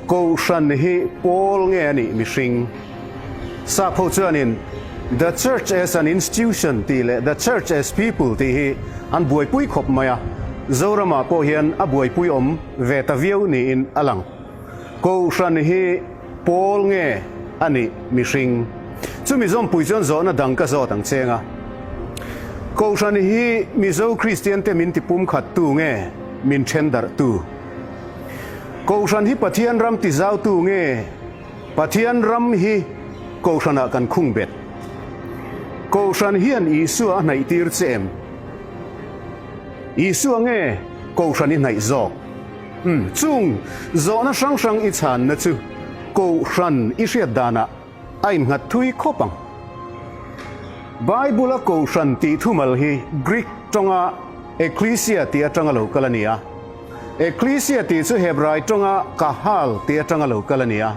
Kohhran hi pawl nge a nih mihring? Sap ho chuanin The Church as an Institution tih leh The Church as People tih hi an buaipui khawp mai a, Zoramah pawh hian a buaipui awm ve ta viau niin a lang. Kohhran hi pawl nge a nih mihring? Chumi zawmpui chuan zawhna dang ka zawt ang cheng a. Kohhran hi Mizo Kristiante min tipumkhattu nge min thendarhtu? Kohhran hi Pathian ram tizautu nge Pathian ram hi Kohhranah kan khung bet? Kohhran hian Isua a hnaihtir che em? Isua nge Kohhran i hnaih zawk? Umm, chung zawhna hrang hrang i chhanna chu Kohhran i hriat danah a innghat thui khawp ang. Bible-a Kohhran tih thumal hi Greek tawnga ekklesia tih atanga lo kal a ni a. Ekklesia tih chu Hebrai tawnga kahal tih atanga lo kal a ni a.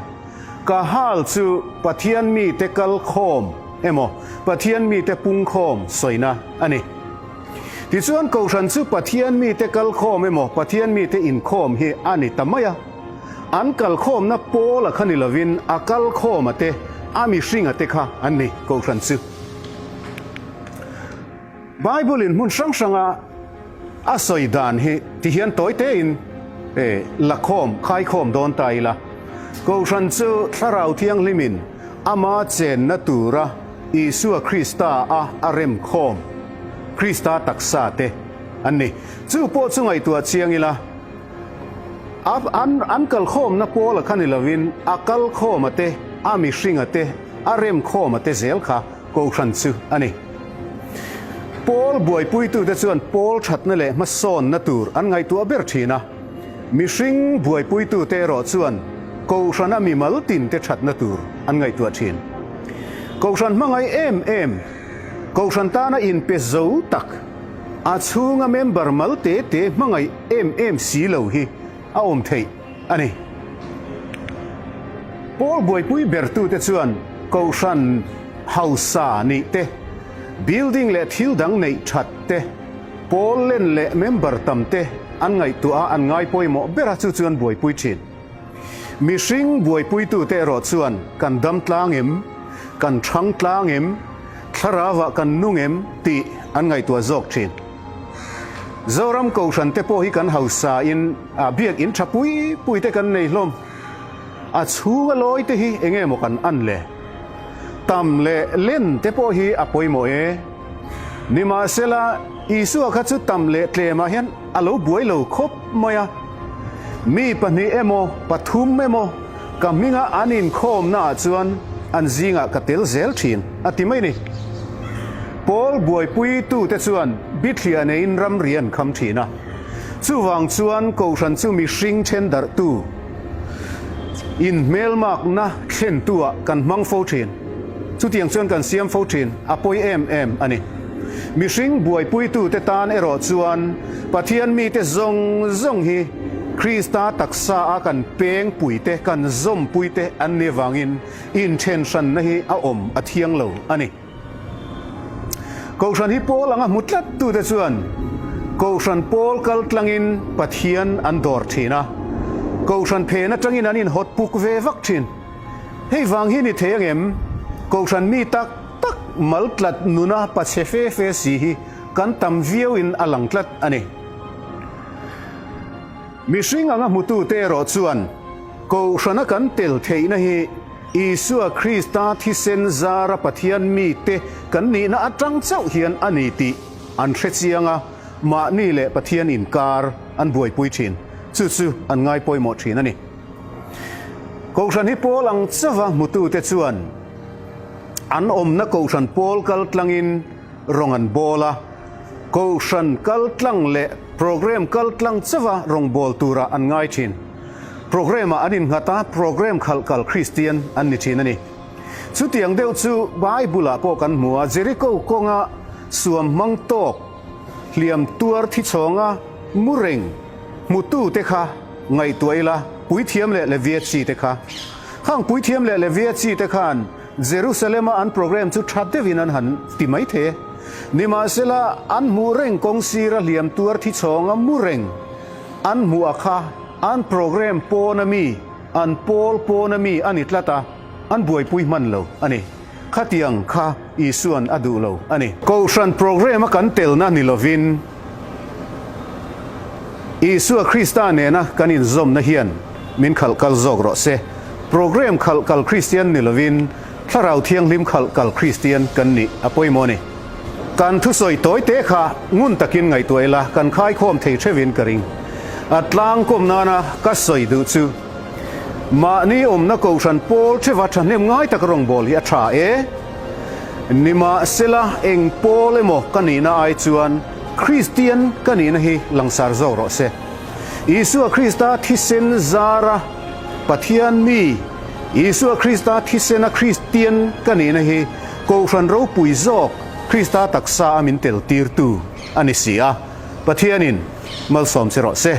Kahal chu Pathian mite kal khawm emaw Pathian mite pung khawm sawina a ni. Tichuan Kohhran chu Pathian mite kal khawm emaw Pathian mite inkhawm hi a ni ta mai a. An kal khawmna pawl a kha ni lovin a kal khawma te, a mihringa te kha an ni Kohhran chu. Bible in hmun hrang hranga a sawi dan hi ti hian tawi tein e la khawm, khai khawm dawn ta ila. Kohhran chu Thlarau Thianghlimin ama chenna tura Isua Krista a a rem khawm, Krista taksa te an ni. Chu pawh chu ngaihtuah chiang ila, a an an kal khawmna pawl a kha ni lovin a kal khawma te, a mihringa te, a rem khawma te zel kha Kohhran chu a ni. Pawl buaipuitute chuan pawl thatna leh hmasawnna tur an ngaihtuah ber thin a. Mihring buaipuitute erawh chuan Kohhrana mimal tinte thatna tur an ngaihtuah thin. Kohhran hmangaih em em, Kohhran tana inpe zo tak, a chhunga member mal te te hmangaih em em si lo hi a awm theih a ni. Pawl buaipui bertute chuan Kohhran hausa nih te, building leh thil dang neih that te, pawl len leh member tam te an ngaihtuah a, an ngai pawimawh ber a, chu chu an buaipui thin. Mihring buaipuitute erawh chuan kan dam tlang em, kan thang tlang em, thlarauah kan nung em tih an ngaihtuah zawk thin. Zoram Kohhran te pawh hi kan hausa in biak in tha pui pui te kan nei hlawm. A chhunga lawi te hi enge maw kan an le? Tam leh len te pawh hi a pawimawh e. Nimahsela, Isua kha chu tam leh tlemah hian a lo buai lo khawp mai a. Mi pahnih emaw, pathum emaw ka hminga an inkhawmnaah chuan an zingah ka tel zel thin, a ti mai ni. Pawl buaipuitute chuan bithliah neiin ramri an kham thin a. Chuvang chuan Kohhran chu mihring then darhtu, inhmelmakna thlentuah kan hmang fo thin. Chutiang chuan kan siam fo thin, a pawi em em a ni. Mihring buaipuitute tan erawh chuan Pathian mite zawng zawng hi Krista taksa a kan peng puite, kan zawmpuite an ni avangin inthen hranna hi a awm a thiang lo a ni. Kohhran hi pawl anga hmu tlat tute chuan Kohhran pawl kal tlangin Pathian an dawr thin a, Kohhran phen atangin an inhawt puk ve vak thin. Hei vang hi ni thei angem? Kohhran mi tak tak mal tlat nuna pachhe fe fe si hi kan tam viau in a lang tlat a ni. Mihring anga hmutute erawh chuan Kohhrana kan tel theihna hi Isua Krista thisen zara Pathian mite kan nihna atang chauh hian a ni tih an hre chiang a, mahni leh Pathian inkar an buaipui thin. Chu chu an ngai pawimawh thin a ni. Kohhran hi pawl ang chauha hmutute chuan an awmna Kohhran pawl kal tlangin rawng an bawl a, Kohhran kal tlang leh program kal tlang chauha rawngbâwl turah an ngai thin. Program-ah an innghat a, program khalh kal Kristian an ni thin a ni. Chutiang deuh chu Bible-ah pawh kan hmu a, Jericho kawnga suam hmang tawk, hliam tuar thi chhawnga mu reng hmutute kha ngaihtuah ila, puithiam leh Levia chi te kha. Khang puithiam leh Levia chi te khan Jerusalem-a an program chu tha deuhin an han ti mai thei e. Nimahsela, an hmuh reng kawng sira hliam tuar thi chhawnga mu reng an hmuh a kha an program pawn a mi? an pawl pawna mi a ni tlat a, an buaipui hman lo a ni. Khatiang kha Isua'n a duh lo a ni. Kohhran programme a kan telna ni lovin Isua Krista nena kan inzawmna hian min khalh kal zawk rawh se. Programme khalh kal Kristian ni lovin Thlarau Thianghlim khalh kal Kristian kan nih a pawimawh a ni. Kan thusawi tawi te kha ngun takin ngaihtuah ila kan khaikhawm thei theuhin ka ring. A tlangkawm nana ka sawi duh chu mahni awmna kohhran pawl theuha thahnem ngai tak rawngbâwl hi a tha e. Nimahsela eng pawl emaw ka nihna ai chuan Kristian ka nihna hi langsar zawk rawh se. Isua Krista thisen zara Pathian mi, Isua Krista thisena Kristian ka nihna hi Kohhran ropui zawk Krista taksa a min tel tirtu a ni si a, Pathianin malsawm che rawh se.